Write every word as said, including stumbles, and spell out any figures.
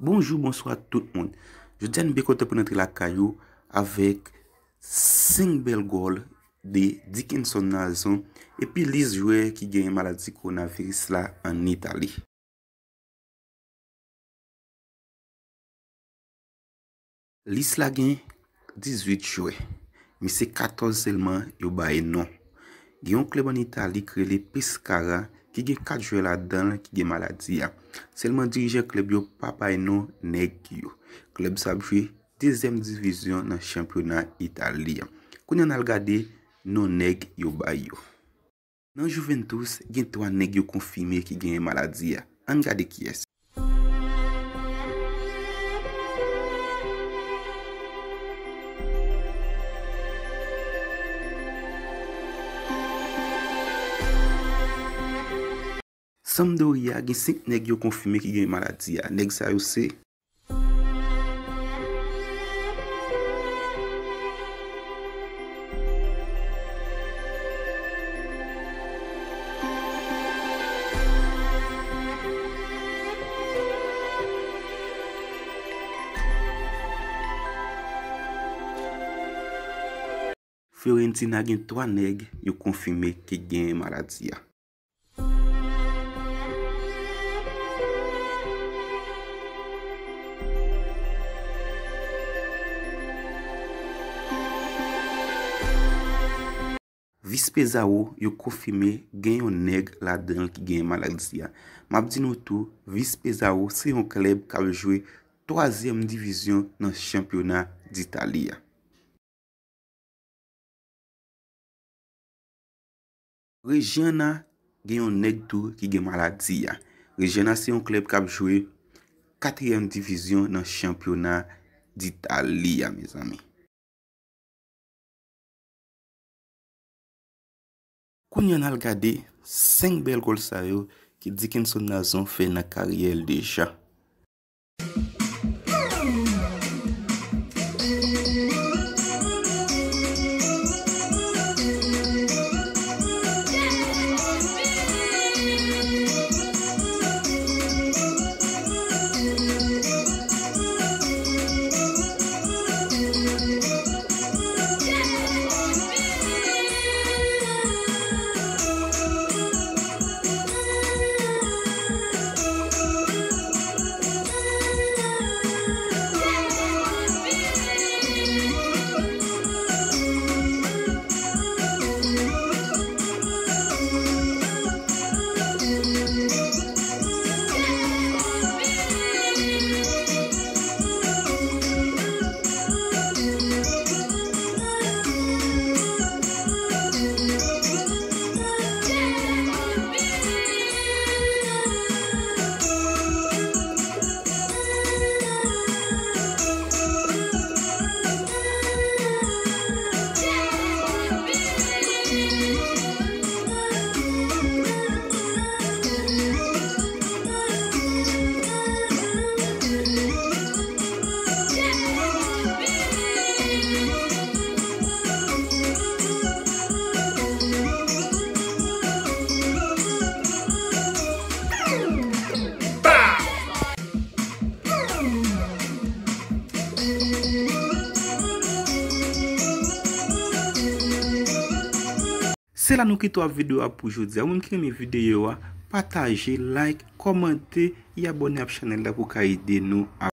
Bonjou, bonswa tout moun. Jodi a nou byen kontan pou n antre lakay ou avèk senk bèl gòl de Dickenson Nazon epi lis jwè ki genyen maladi kowonaviris la ann Itali. Lis la gen dizuit jwè, men se katòz sèlman yo bay non. Gen yon klèb ann Itali ki rele Pescara ki gen kat jwè ladan l ki gen maladi a. Sèlman dirijan klèb yo pa bay non nèg yo. Klèb sa ap jwe dezyèm divizyon nan chanpyona Itali a. Kounye a n al gade non nèg yo bay yo. Nan Juventus, gen twa nèg yo konfime ki genyen maladi a. Ann gade kiyès. Sampdoria gen senk nèg yo konfime ki genyen maladi a. Nèg sa yo se Fiorentina gen twa nèg yo konfime ki gen maladi a. Vis Pesaro yo konfime gen yon nèg ladan l ki gen maladi a. M ap di nou tou, Vis Pesaro se yon klèb k ap jwe twazyèm divizyon nan chanpyona Ditali a. Regina gen yon nèg tou ki gen maladi a. Regina se yon klèb k ap jwe katriyèm divizyon nan chanpyona Ditali a, mezanmi. Kounye a n al gade senk bèl gòl sa yo ke Dickenson Nazon fè nan karyè l deja. Se la nou kite w ak videyo a pou jodi a. Ou menm ki renmen videyo a, pataje, like, kòmante e abòne ak chanèl la pou w ka ede nou.